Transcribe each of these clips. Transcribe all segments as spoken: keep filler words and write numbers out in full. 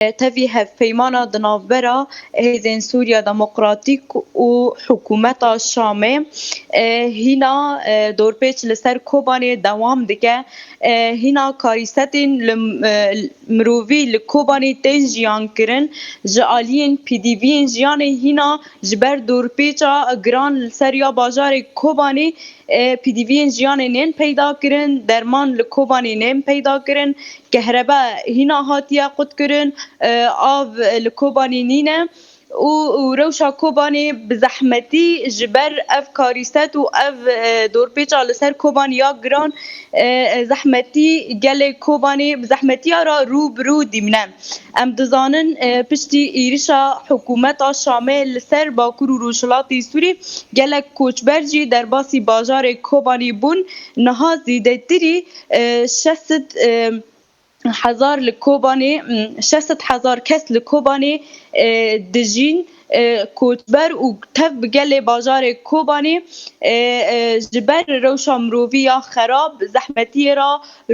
tevî hevpeymana di navbera Hêzên Sûriya Demokratîk û hikûmeta Şamê, e, hîna, e, dorpêç li ser Kobanê dewam dike. E, hîna karîsetên li, e, mirovî li Kobanê tên jiyan kirin. Ji aliyên P D V'yên jiyanê hîna ji ber dorpêça giran li ser ya bajarê Kobanê, e, P D V'yên jiyanê nên peyda kirin, derman li Kobanê nên peyda kirin, kehrebe hîna hatiye qutkirin, e, av li Kobanê nîne û, û rewşa Kobanê bi zehmetî ji ber ev karîset û ev, e, dorpêça li ser Kobanê ya giran, e, e, zehmetî gelê Kobanê bi zehmetiya re rû bi rû dîmne. Em dizanin, e, piştî êrişa hikûmeta Şamê li ser Bakur û Rojhilatê Sûrî gelek koçber jî derbasî bajarê Kobanê bûn. Niha zêdetirî, e, şeş sed, e, hezar li Kobanê, m, şeş sed hezar kes li Kobanê, e, dijîn, e, koçber û tev bi gelê bajarê Kobanê, e, e, ji ber rewşa mirovî ya xerab, zehmetiyê re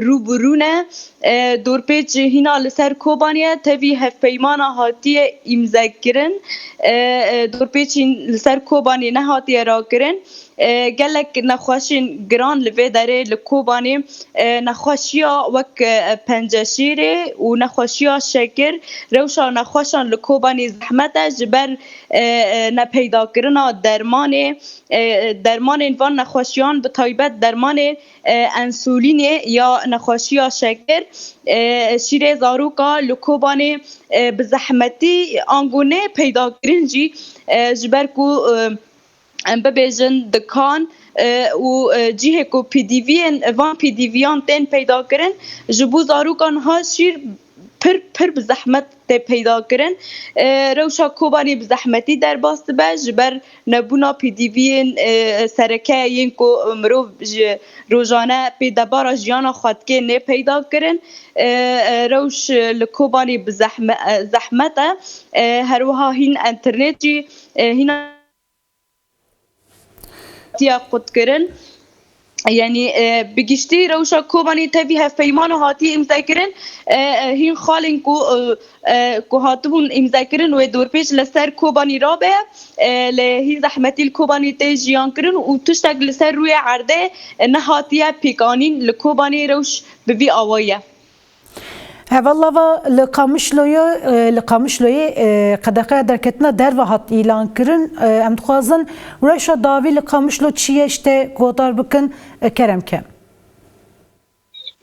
rû bi rû ne. E, dorpêç hîna li ser Kobanê ye, tevî hevpeymana hatiye îmzekirin. E, e, dorpêç hîn li ser Kobanê nehatiye rakirin. E, gelek nexweşên giran li vê derê li Kobanê, e, nexweşiya wek, e, penceşêrê û nexweşiya şekir, rewşa nexweşan li Kobanê zehmet e ji ber, e, e, nepeydakirina dermanê, e, dermanên van nexweşiyan, bi taybet dermanê, e, ensulînê ya nexweşiya şekir, e, şîrê zaroka li Kobanê, e, bi zehmetî ango nê peydakirin jî, e, ji ber ku, e, em bibêjin dikan, e, û, e, cihê ku P D V'yên, van P D V'yan tên peyda kirin, ji bo zarokan ha şîr pir, pir bi zehmet tê peyda kirin. E, rewşa Kobanê bi zehmetî derbas dibe, ji ber nebûna P D V'yên, e, sereke yên ku mirov ji rojane pê debara jiyana xwe dike nê peyda kirin. E, e, rewş li Kobanê bi zehme-, e, zehmet e. E, her wiha hîn enternet jî, e, hîna hatiye qutkirin. Yanî, e, bi giştî rewşa Kobanê tevî hevpeymana hatiye îmzekirin. E, e, hîn xalên ku, e, e, ku hatibûn îmzekirin wê dorpêç li ser Kobanê rabe, e, lê hîn zehmetî li Kobanê tê jiyan kirin û tiştek li ser rûyê erdê, e, nehatiye pêkanîn. Li Kobanê rewş bi vî awayî ye. Heval Lava, li Qamişloyê, e, li Qamişloyê, e, qedexeya derketina derve hat îlan kirin. E, em dixwazin rewşa dawî li Qamişlo çi ye, ji te guhdar bikin, e, kerem ke.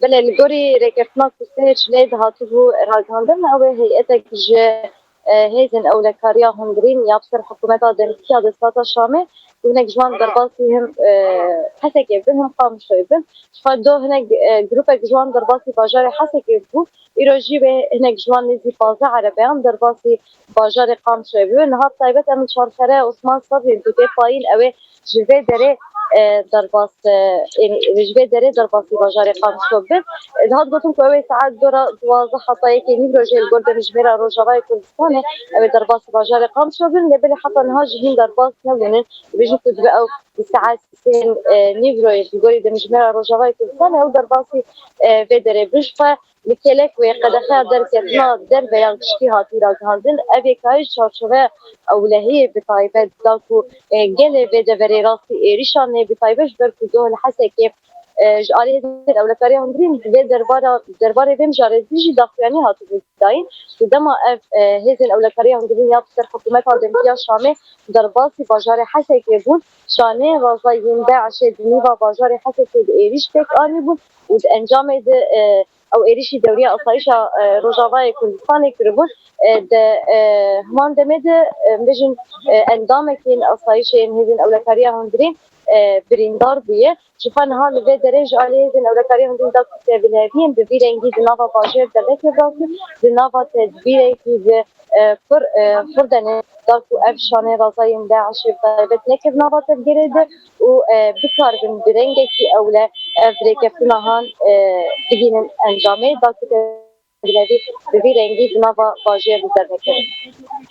Belê, li gorî rêkeftina ku sê çilê dihatibû ragihandin, ew ê heyetek ji, e, hêzên ewlekariya hundirîn ya bi ser hikûmeta demkî ya desthilatê Şamê, ku hinek ji wan derbasî him, e, Hesekê bin, him Qamişloyê bin. Ji xwe do hinek, e, grûpek ji wan derbasî bajarê Hesekê bû. Îro jî wê hinek ji wan nêzî pazdeh erebeyan derbasî bajarê Qamişloyê bibin. Niha bi taybet em li çarxereya Osman Sabrî ku tê payîn, ew ê ji vê derê, e, derbas, e, ênî, ji vê derê derbasî bajarê Qamişlo bibin. E, dihat gotin ku ew ê saet dora duwazdeh heta yekê nîvro jî li gor demjimêra Rojavayê Kurdistanê ew ê derbasî bajarê Qamişlo bibin. Lê belê heta niha jî hîn derbas nebûnin. Dibêjin ku dibe ew di saet sê, e, nîvroyê li gorî demjimêra Rojavayê Kurdistanê ew derbasî, e, vê derê bibin. Ji xwe li kêlek wê qedexeya derketina derve ya giştî hatî ragihandin. Ev yekayî ji çarçoveya ewlehiyê bi taybet da ku, e, gelê vê deverê rastî êrîşan ê, bi taybet ji ber ku doh li Hesekê, e, ji alî hêzên ewlekariya hundirîn vê dervara, derbarê vê mijarê dî jî daxuyanî hatibû dayîn. Ku dema ev, e, hêzên ewlekariya hundirîn ya bi ser hikûmeta demkî ya Şamê derbasî bajarê Hesekê bûn, şaneyên raza yên DAIŞê di nîva bajarê Hesekê de êrîş pêk anîbûn û di encamê de, e, ew êrîşî dewriya asayişa, e, Rojavayê Kurdistanê kiribûn. E, di, e, heman demê de, e, em bêjin, e, endamekî yên asayişê yên hêzên ewlekariya hundirîn, e, birîndar bûye. Ji xwe niha li vê derê ji alî hêzên ewlekariya hundirîn da ku tevliheviyên bi vî rengî di nava bajêr dernekevin, di nava tedbîrekî bi, e, pir, e, xurt de ne da ku ev şanê razayên DAIŞê bi taybet nekevin nava tevgerê de û, e, bikaribin bi rengekî ewle ev rêkeftina han, e, bigihînin encamê, da ku tevlihevî bi vî rengî di nava bajêr de dernekevin.